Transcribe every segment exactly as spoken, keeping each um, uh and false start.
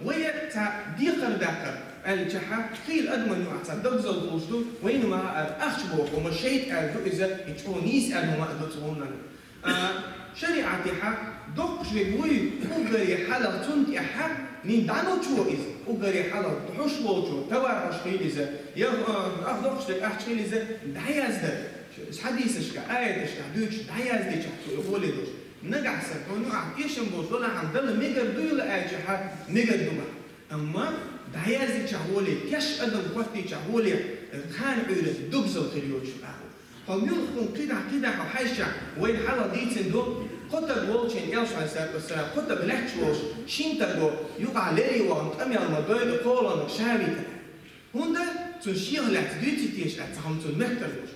Вай цхьа декхар даккхар аьлчахьа, хийла адаман юкъахь цхьа дагзал долуш ду, вайна ма хаара, ахча боху хӀума шайтӀа аьлла ду иза, и чӀогӀа нийса аьлла хӀума а ду цу хӀуманна. А, шариӀатехьа доккхуш верг вуй, уггаре хьалха цунна тӀехьа, нин дӀа ма чу иза, уггаре хьалха хьуш волчо, товар хьуш хила иза, я, а, ах доккхуш дерг ахча хила иза, дӀаяздар. Хьадисашка, аяташка дуьйцуш дӀаяздичахь цо и гӀоле долуш. Нагахь санна хьуна юкъахь тешам болуш долахьама Далла мегар дуйла аьлчахьа, мегар ду бахьа. Амма дӀаяздичахь гӀоле, теш адам хӀоттийчахь гӀоле, кхана Ӏуьйра дугзал хир йоцуш агӀо. Хьо муьлхха кхидӀа-кхидӀа хьо хьаьжчахь, вай хьалха дийцина ду, кхо таг волчийн, Элча, Ӏалайхиссалату вассалам, кхо таг лаьтташ волуш, шин таго юкъахь лерий вахана къамел ма дойла кхоланах ша витар. ХӀунда цунна шех лаьцна дуьйций теша аьлла, цхьа хӀума цунна моьттур долуш.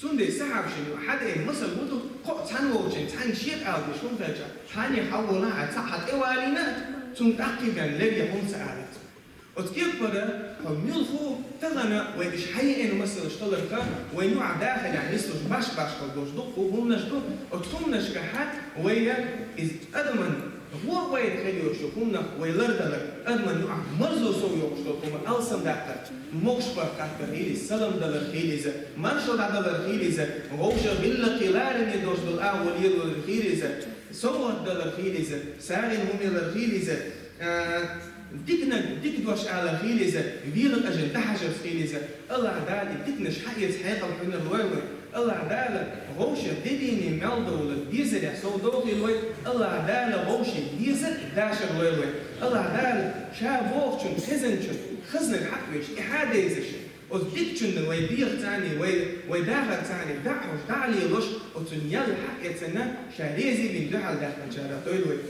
Цундела сахьабашна юкъахь хьадаьхьна масал ву ду, кхо цхьана волчун цхьаьнга шен къалдеш хӀума хилча, хьанехьа хьалволахьа, цхьаъ хьа тӀе валийна, цунна тӀаккхийган лерге хӀума ца алац. Оцу кепара хьо муьлхха тахана вай иша хьаеана масалаш хиларха, вай юкъахь дахарехь нислуш баш-башхалла долуш дуккха хӀуманаш ду, оцу хӀуманашкахьа вай иза адаман гӀо а вайна хир йоцуш ю хӀуманах вай лардалар, адаман юкъахь марзо сов йоккхуш долу хӀума алсамдаккхар, могуш-паргӀат хаттар хила иза, салам далар хила иза, маршалла дӀадалар хила иза, вовшах гӀиллакхе лараме долуш долу агӀо лелор хила иза, совгӀат далар хила иза, сагӀина хӀума ялар хила иза, а, диканиг, дика дош алар хила иза, вела къажина дӀахьажарца хила иза, АллахӀ Дала и диканаш хьаэца хьекъал хьуьнар лойла вай. АллахӀ Дала вовшех де-дийне мел довла дезарехь сов дохийла вай. АллахӀ Дала вовшийн дезар дашар лойла вай. АллахӀ Дала ша бохучун, хезначун хазнаг хьакъ веш, тӀаьхьа дезаш, оцу дикачунна вай дегӀаца а, вай, вай дахарца а дӀахьош, дӀа а лелош, оцунна ял хьаэцна, ша реза вина дуьхьал даьккхинчарах дойла вай.